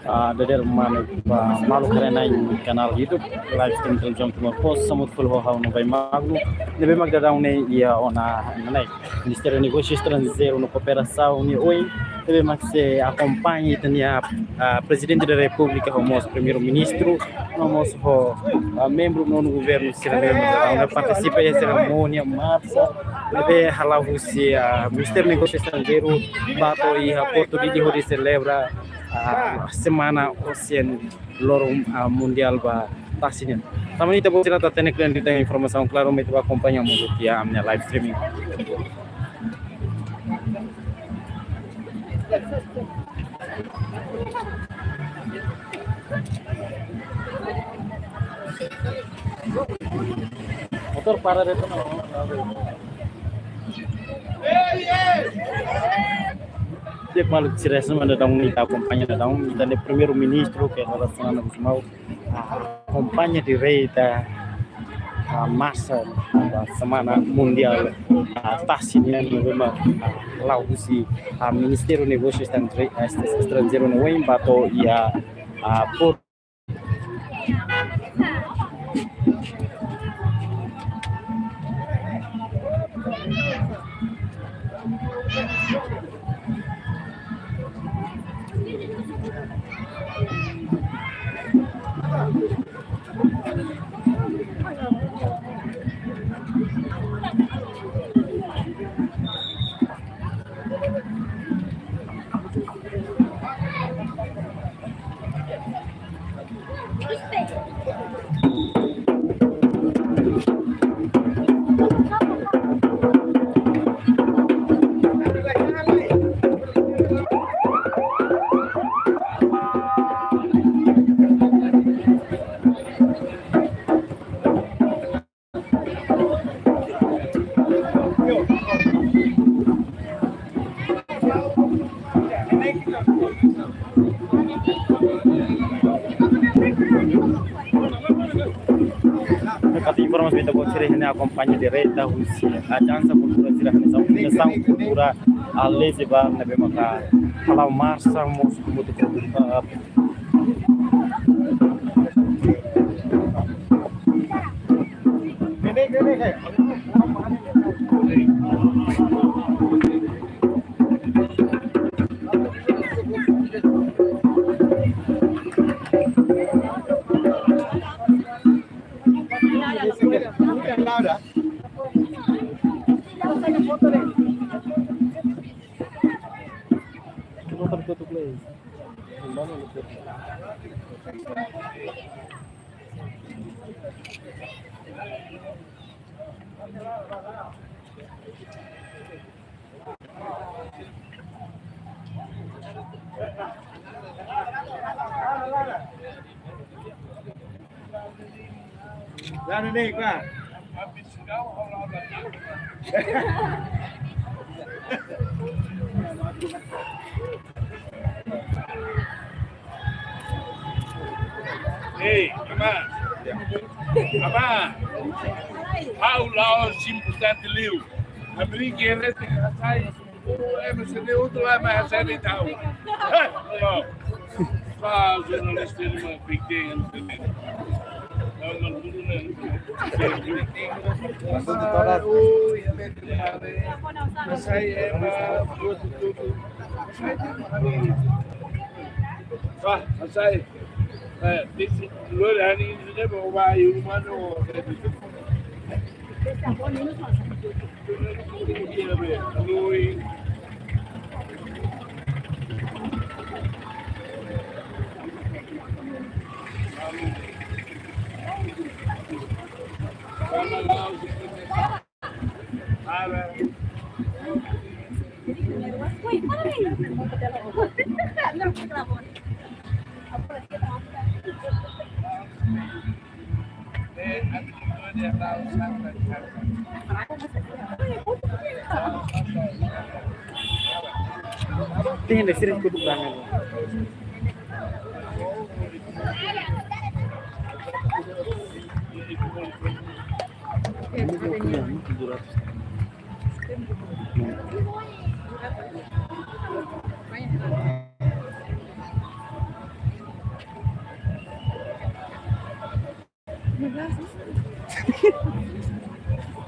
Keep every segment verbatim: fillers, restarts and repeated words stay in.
Ah, dadeer mane ba maluk haree-na'in kanál YouTube, live stream televizaun Timor Post, hamutuk fali ho ha'u Novai Magno, ne'ebé mak daudaun ne'e iha ona, ne'e, Ministériu Negósiu Estranjeiru no Kooperasaun nia oin, ne'ebé mak sei akompaña ita-nia, ah, Prezidente da Repúblika, ho mós Primeiru-Ministru, no mós ho, ah, membru nonu governu sira-ne'e, ah, partisipa iha serimónia marsa ne'ebé hala'o husi, ah, Ministériu Negósiu Estranjeiru ba to'o iha Portu Dili hodi selebra, ah, Semana Oseanu, loron, ah, mundiál ba tasi nian. Tanba ne'e ita-boot sira atu hatene kle'an de'it informasaun klaru, mai ita bá akompaña hamutuk iha ami-nia live streaming. Motór para de'it ona. Di'ak, maluk sira, hanesan daudaun ne'e ita akompaña daudaun, ita-nia Primeiru-Ministru, ke Xanana Gusmão, ah, akompaña direta, ah, marsa, ah, Semana Mundiál, ah, tasi nian, ne'ebé mak, ah, hala'o husi, ah, Ministériu Negósiu Estranjei-, ah, Est-, Estranjeiru nia oin ba to'o iha, ah, Por- Ne'e katak informasaun ita-boot sira ne'e akompaña direta husi Ajansa Kultura sira hanesan Fundasaun Kultura Alezeba ne'ebé maka hala'o marsa mós hamutuk, eh, Ei, amá. Amá. Ha'u la'ós importante liu. Abri ke rete ka sai. Ema sira-ne'e hotu la mai hasai de'it ha'u. Hei, no. Ba jornalista ne'e mak pequeno, entende? Não, mas tudo bem. Mas tudo bem. Oi, ema, ema. Hasai ema, tudo, tudo. Ba, hasai. Eh, disi, lori hani, ne'e ba, ba, humano. Tem de ser tudo para mim.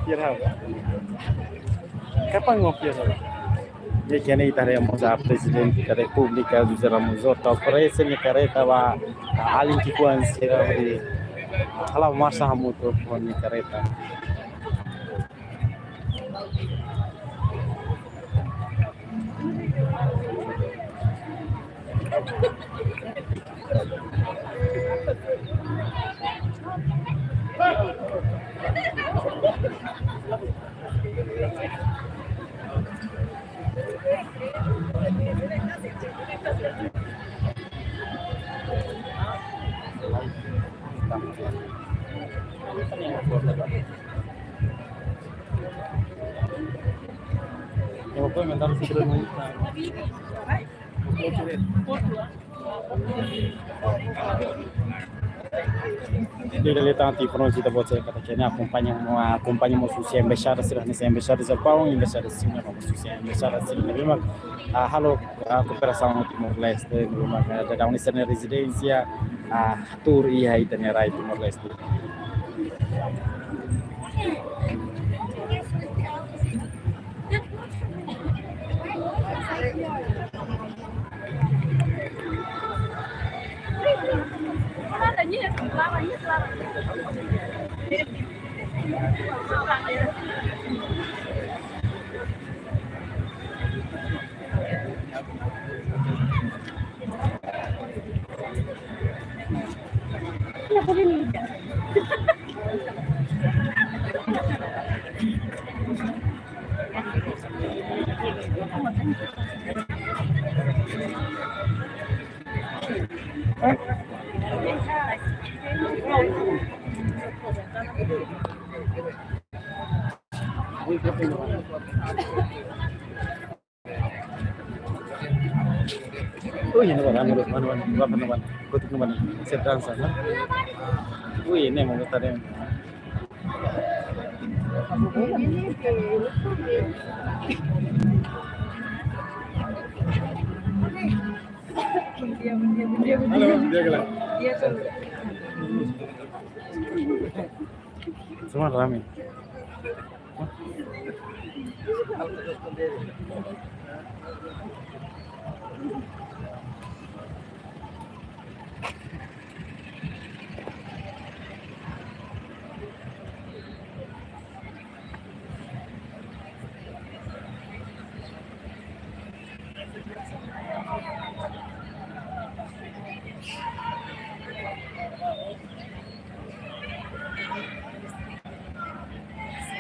Fiar ha'u. Kapan mo fiar ha'u? Iha ne'e ita haree mós Prezidente da Repúblika, José Ramos Horta, oferese nia karreta ba alin ki'ikoan sira hodi hala'o marsa hamutuk ho nia karreta. Ida-ne'e ita-boot sira katak ne'e akompaña mós, akompaña mós husi embaixada sira, hanesan embaixada Japaun, embaixada Xina, mós husi embaixada Xina. Ne'ebé mak, ah, halo, ah, kooperasaun ho Timor-Leste, ne'ebé mak, ah, daudaun sira-nia rezidénsia, ah, tuur iha ita-nia rai Timor-Leste. Ui, ini mana, mana, mana, mana, mana, mana, kotuk mana, mana, sedang sana. Ui, ini mau kita deh. Halo, dia gelar. Semua rame.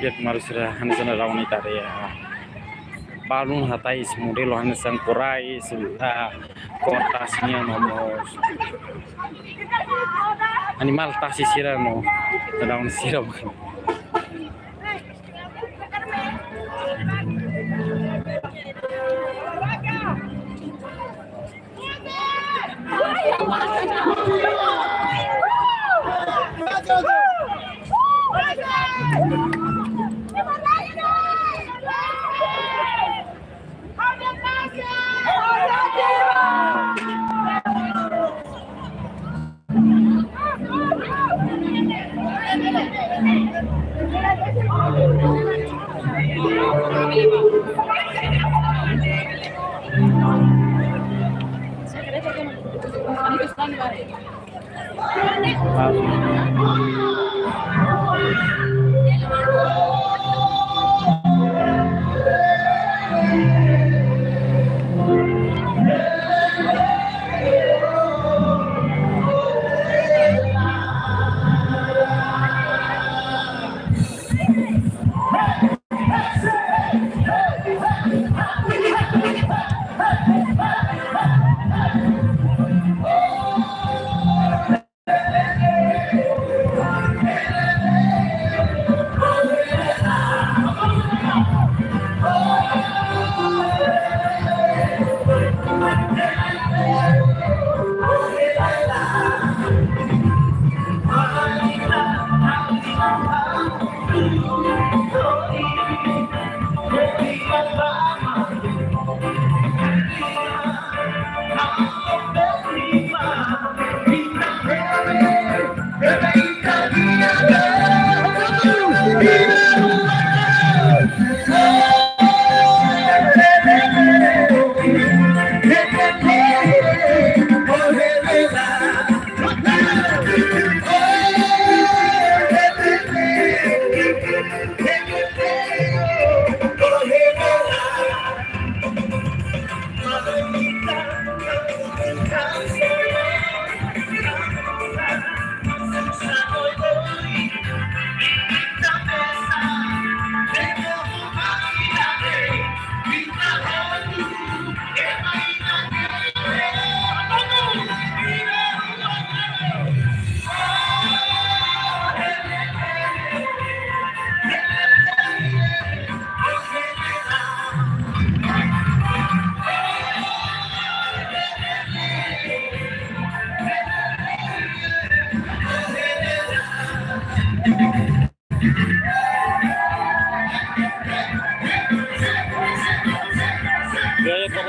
Iha kemarin sira hanesan daudaun ita haree, ah, balun hatais modelu hanesan korais, ah, kota sira no mós animál tasi sira no daudaun sira.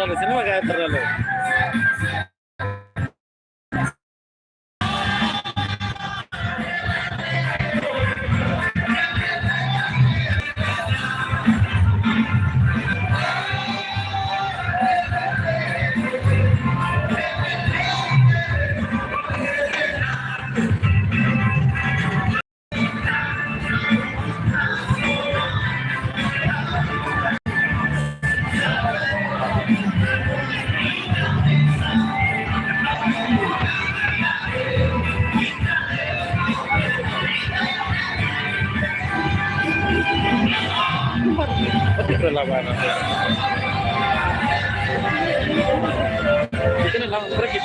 Sini maka terlalu. Kita lawan pergi.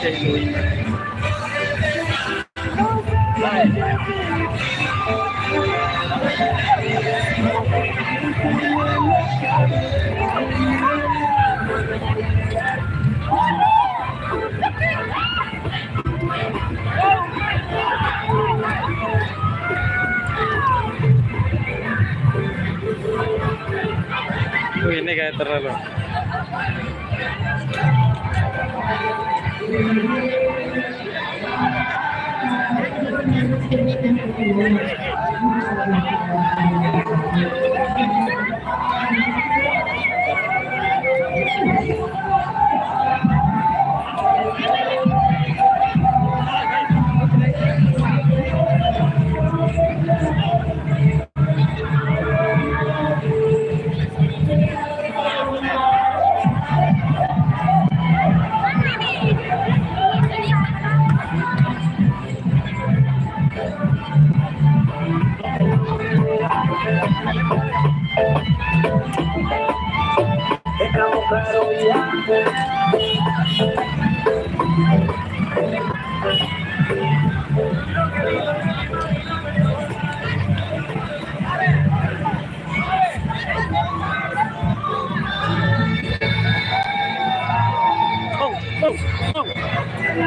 Wih, ini kayak terlalu. Bom, bom, bom,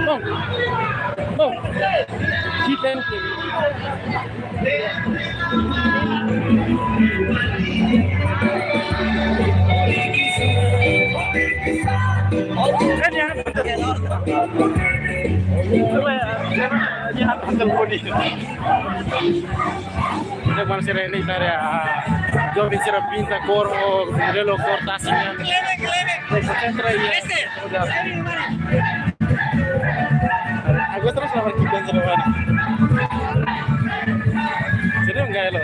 bom, bom. Keep empty. Ini apa? Ini apa? Ini apa? Ita-nia sira ne'e, ita-nia, ah, joven sira pinta kór, modelu kór tasi nian. Konsentra iha. Agora terus nama kita sira mana? Sini enggak lo.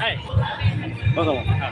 Hai. Vamos, vamos. Ah.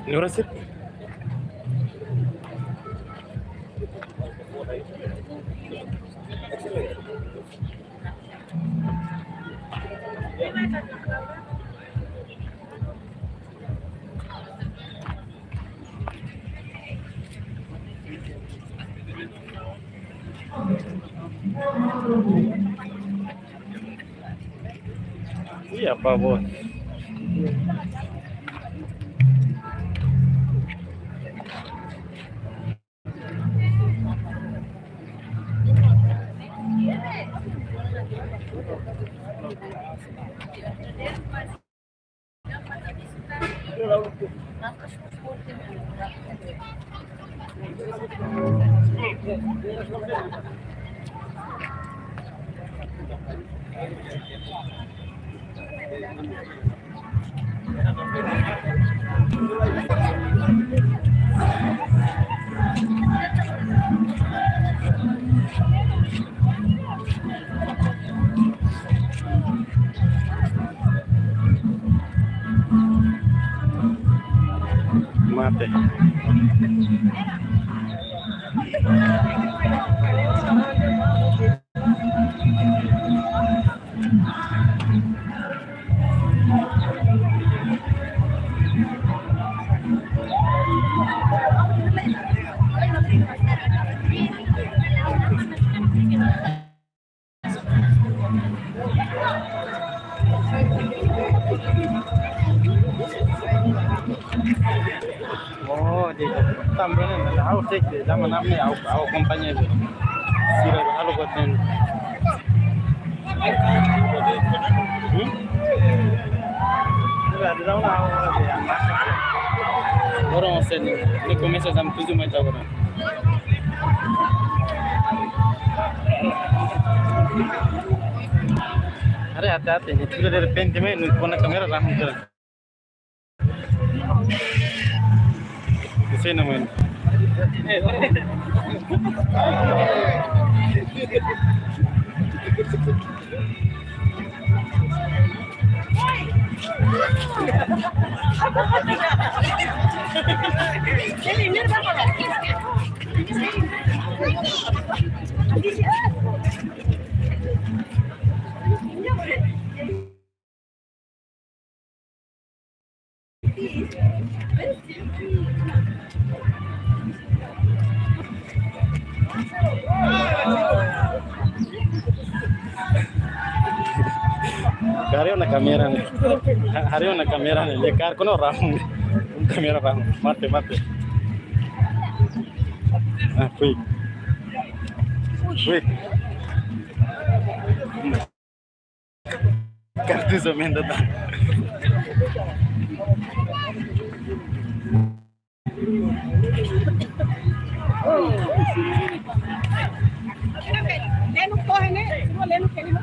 Agora sim. Iya, Pak Bos. Mate. Ha'u cek de'it, dama namne ha'u, ha'u akompaña de'it. Sira halo buat ne'e. Hmm? Orang sen, ne'e komesa jam tujuh mai ta orang. Haree, hati-hati, ne'e sudah dari pente mai, ne'e kona kamera langsung ke. Di sini main. Haree ona kamera ne'e. Ha-, haree ona kamera ne'e. Lia kaer kona orang. Kamera orang. Mate, mate. Ah, fui. Fui. Kartuzu aumenta, tá? Leno corre, né? Leno quer, né?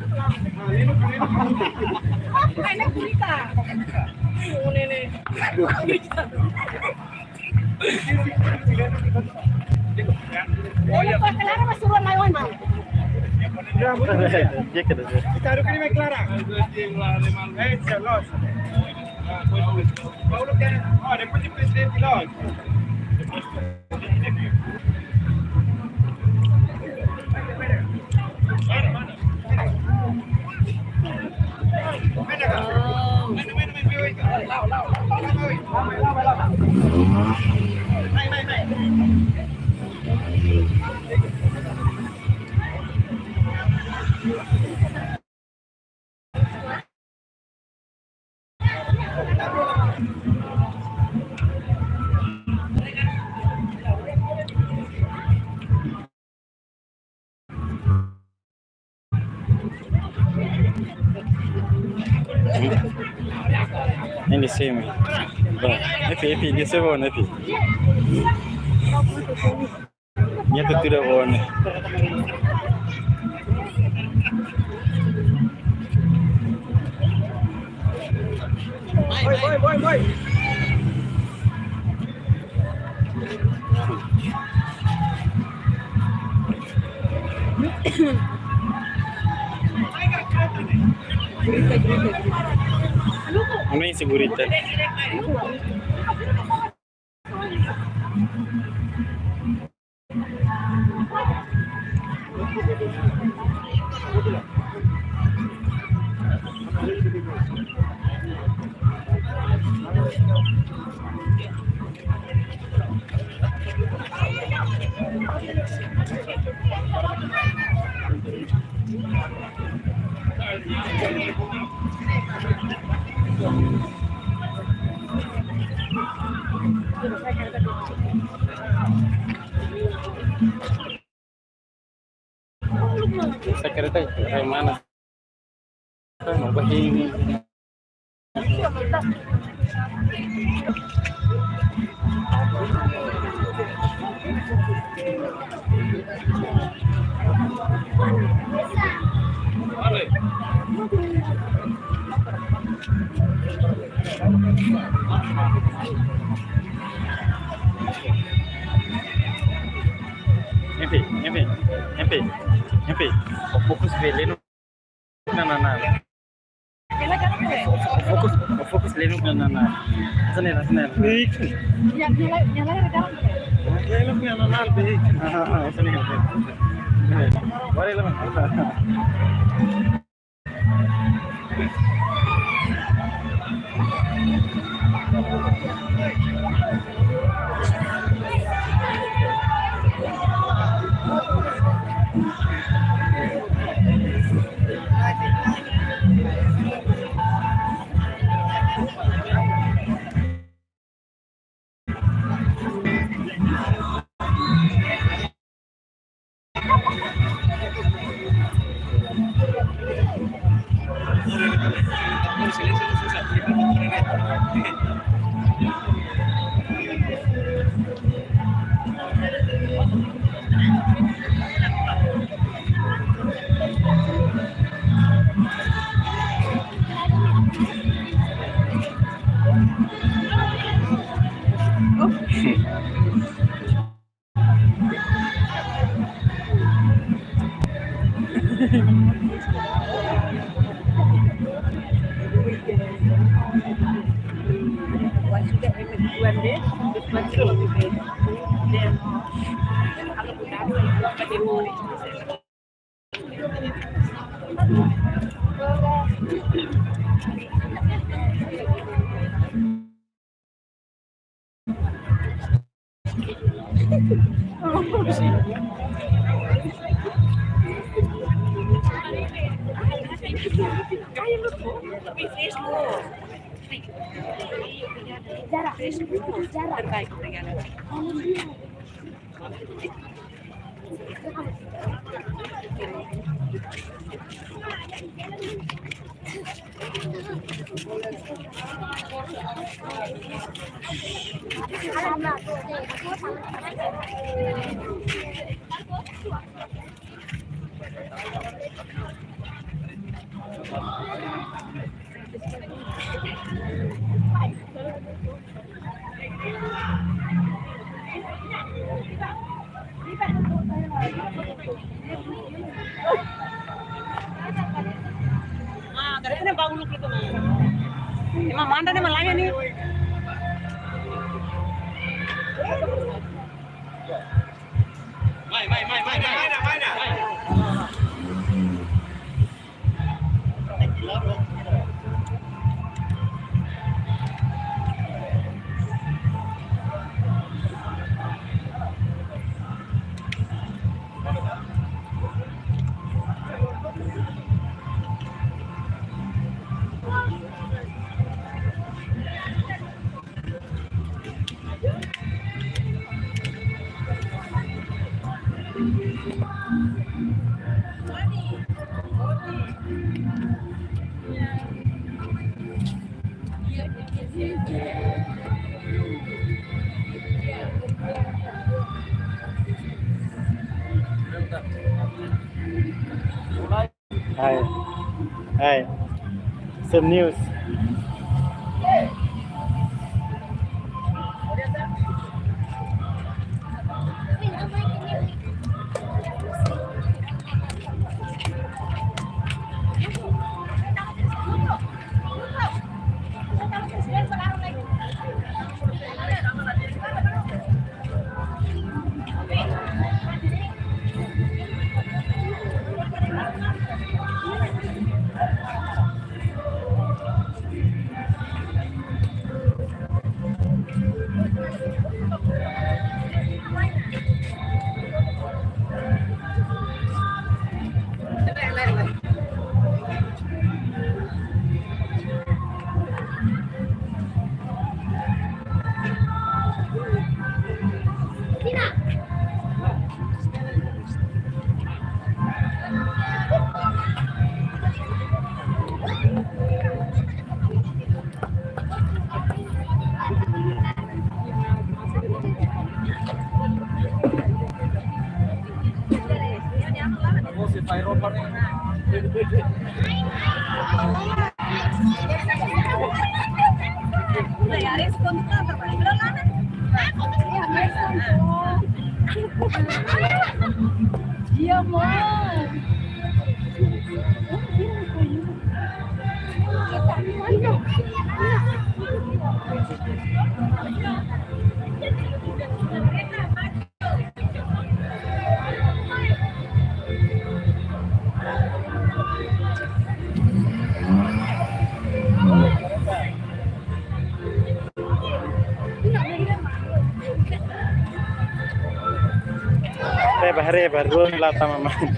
Ai, né, bonita. Ô, nenê. Olha, Clara, mas sua mãe, oi, mãe. Dia que ele Claro que ele vai Clara. Esse é lógico. Paulo quer, ó, depois de presidente, lógico. Ini sih, mi. Bro, epi, epi, dia sih, bro, epi. Nia tutu ida boot ne'e. Boy, boy, boy, boy. Anu inseguridade. Sekreta ke mana? Mau bahing. Enfim, enfim, enfim, enfim. Fokus bele no. Não, não, não. Fokus, fokus leno, não, não, não. Sana, sana. Baik. Leno, não, não, não, baik. Ah, sana. Bora lá. Terbaik, obrigada. Ah, dari sini bau lu gitu, nah. Emang mana nih, malangnya nih? Mai, mai, mai, mai, mai. Mai. Hai. Hai. Sem news. Iya, Mom. Reba, reba, rua la tama mai.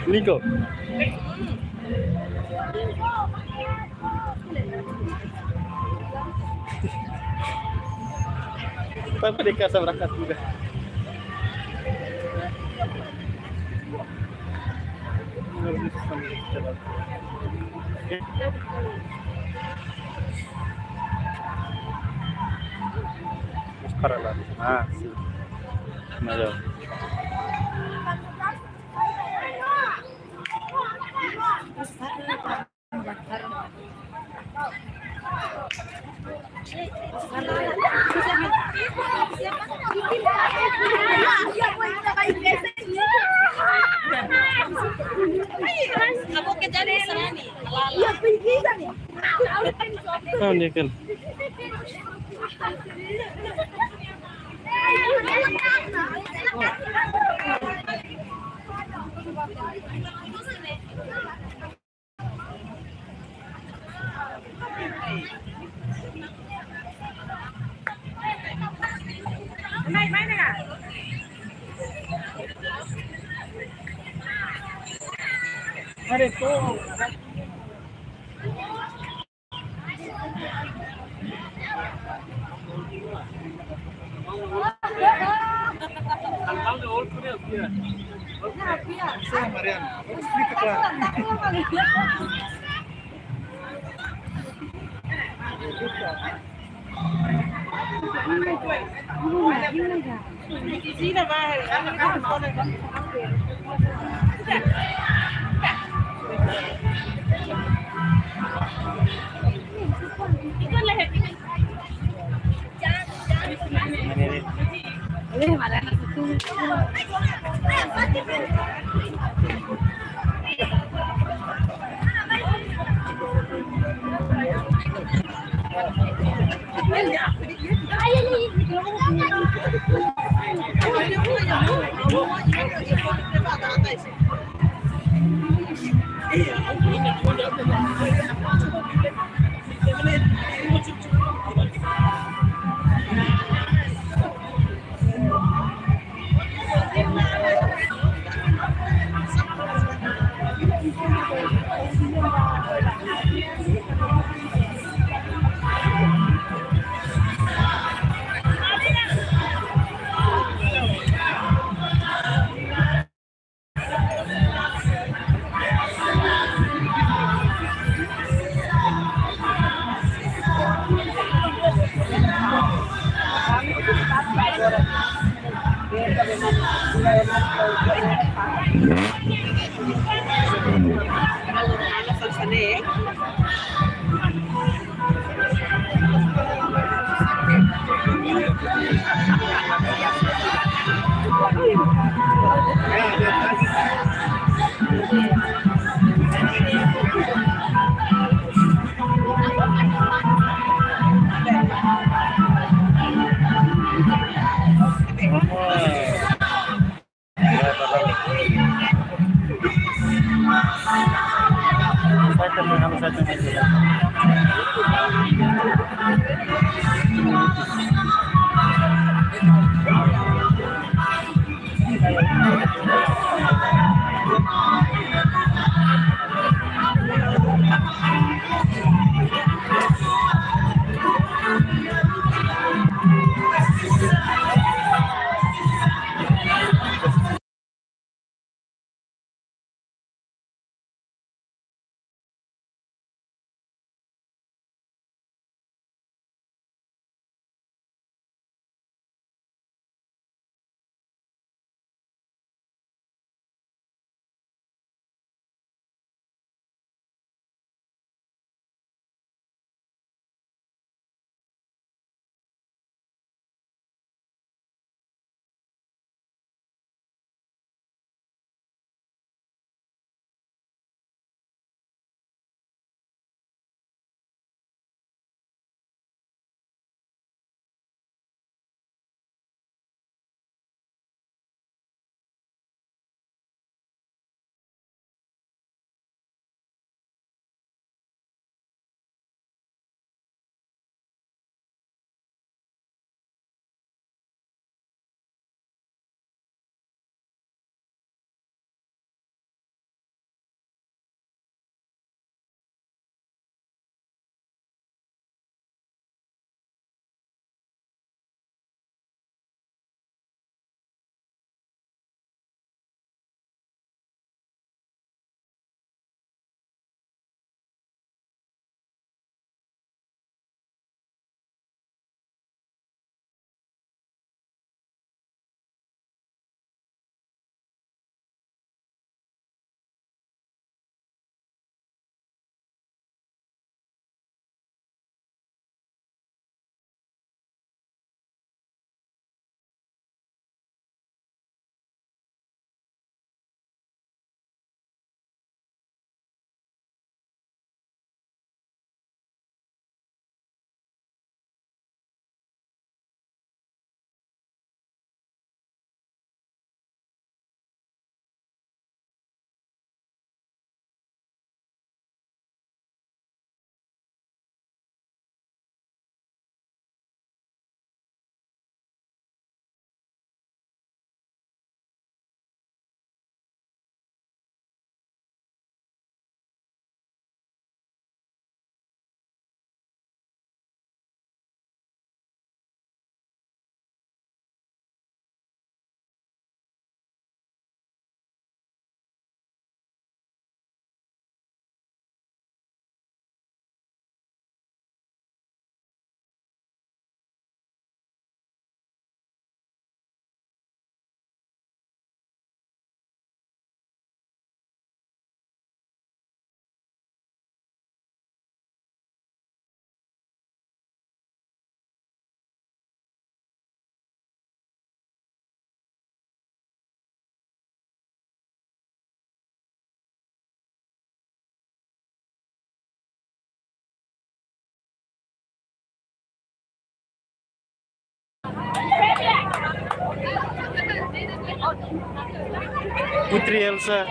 Nico. Tanpa dikasih berangkat juga. Para lá. Ah, sim. Melhor. Ah, ni kan. Putri Elsa.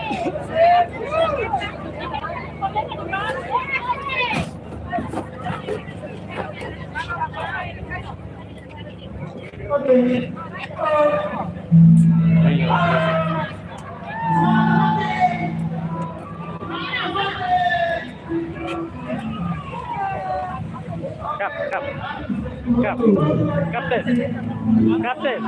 Kap, kap. Kap. Kapten. Kapten.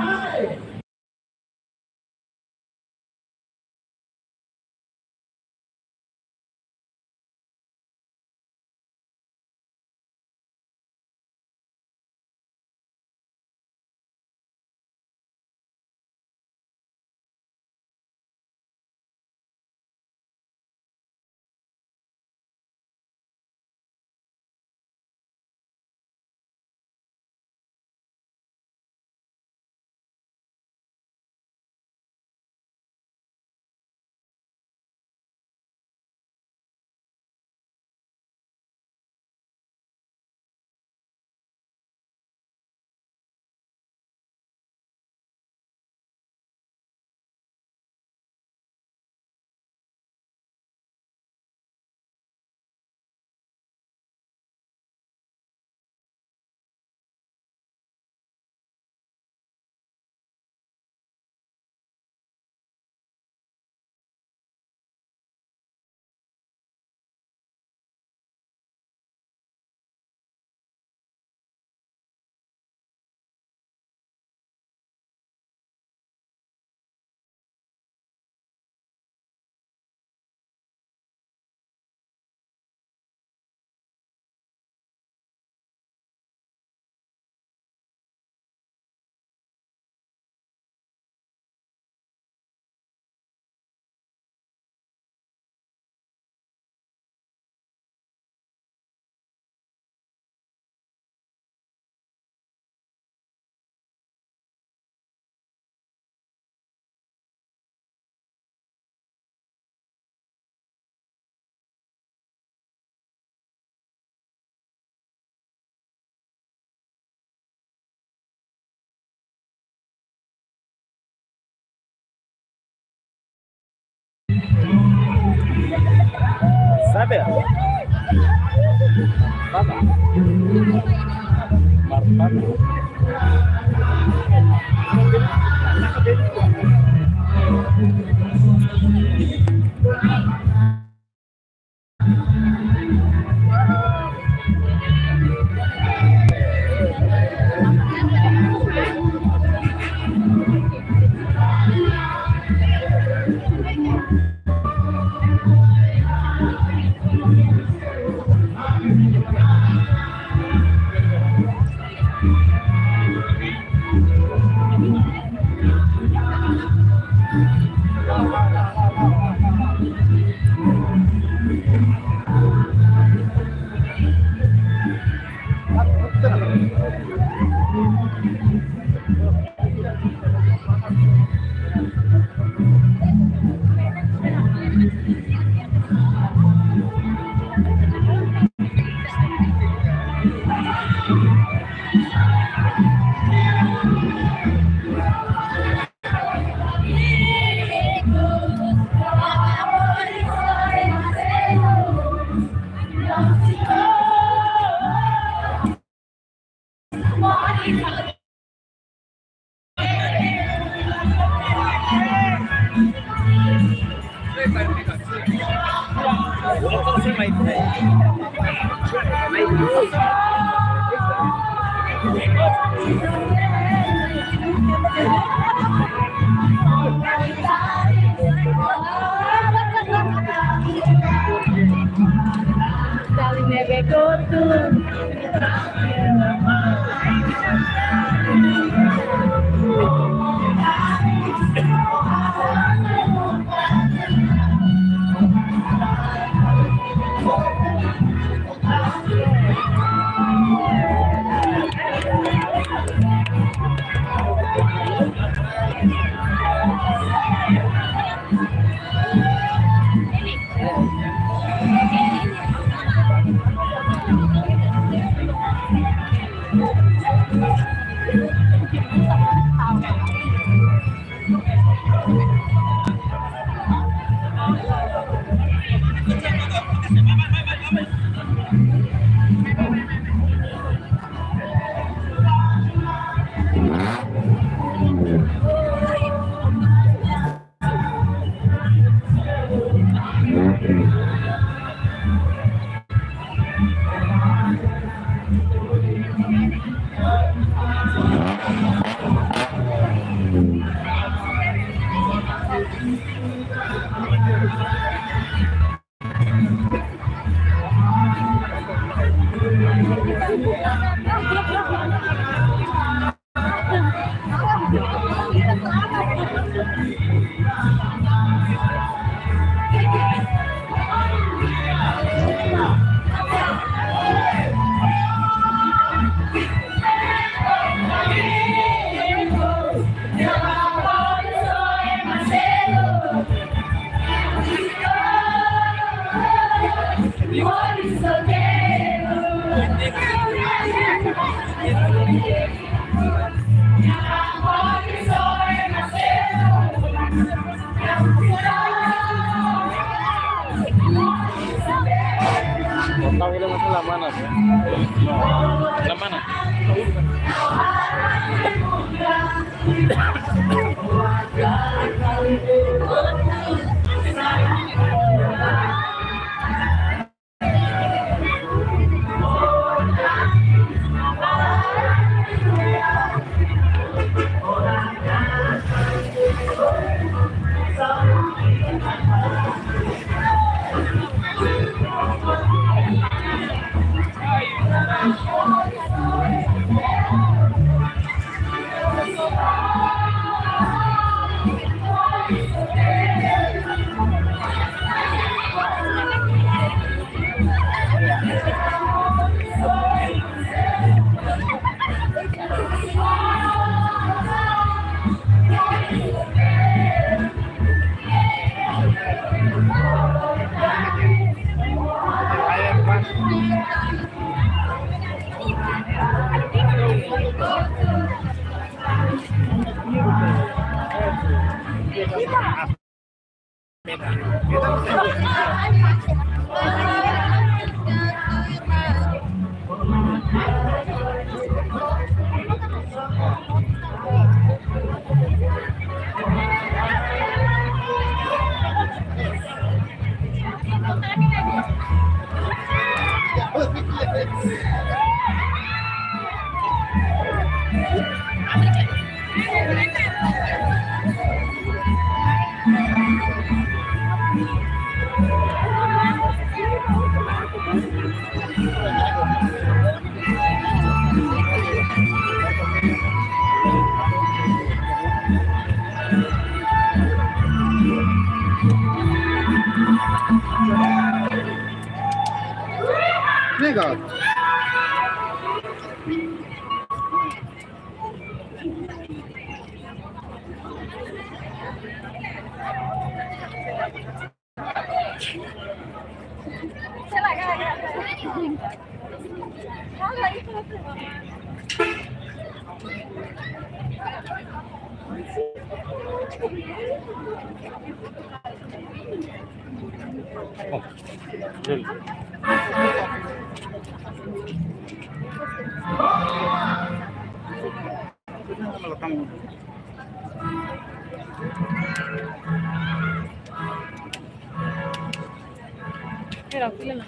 Sabe? Mama. Mama. Dali ne'ebé kotuk. Tahu film itu lama mana, ya? Lama mana? Legal. Mira, fila na.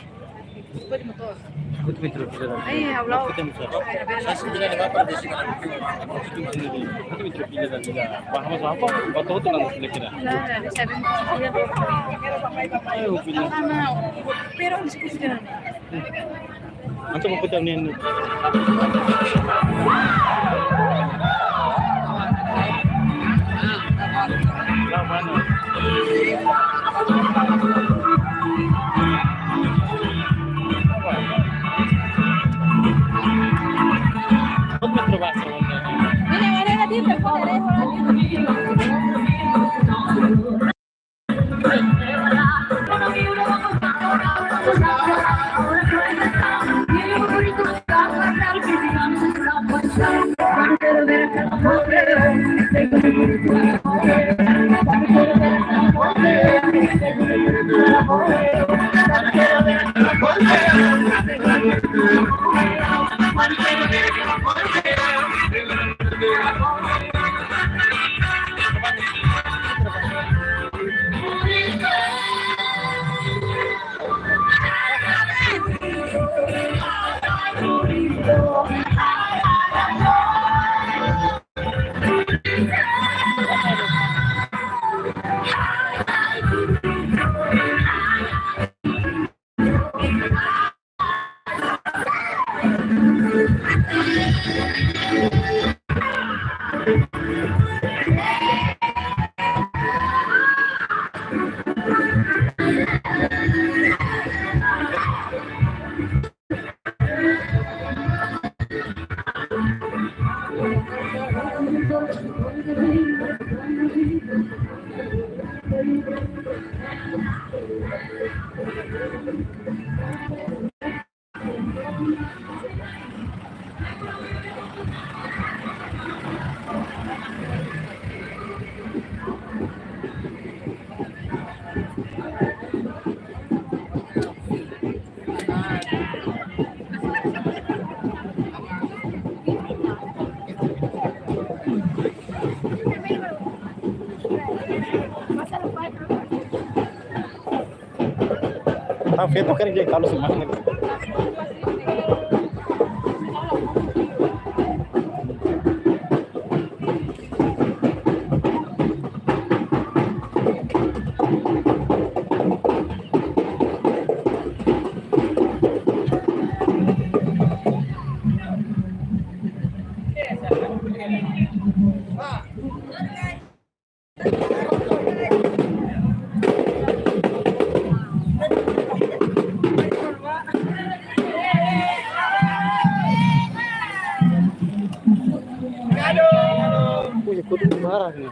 Kau di motor. Kau tu pintu fila dah. Ai, hau lau. Kau tu pintu fila dah. Kau tu pintu fila dah. Bahan apa? Kau tu tu lalu fila kira. Nah, di sana. Ayo, fila. Sana. Pero di situ. Anto mo putar nian. Tá feto, quero dizer, Carlos Marques. Ui, kudu marah nih.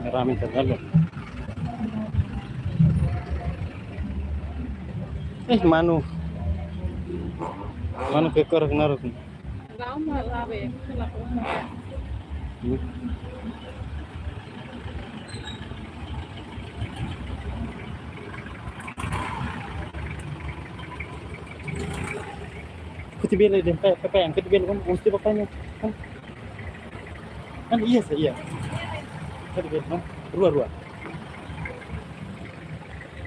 Rame sekali. Eh, manu. Manu ke kor kenal. Kuti bele de, pe, pe, pe, kuti bele, kan, mesti pakainya, kan? Kan iya sih, iya. Kuti bele, kan? Rua, rua.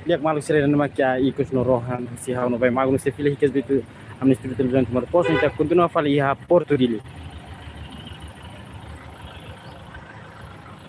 Di'ak maluk sira ne'ebé mak iha ikus no rohan, husi ha'u no Bai Mago no sei fila hikas bitu, ami-nia estúdiu televizaun Timor Post, ita kontinua fali iha Portu Dili.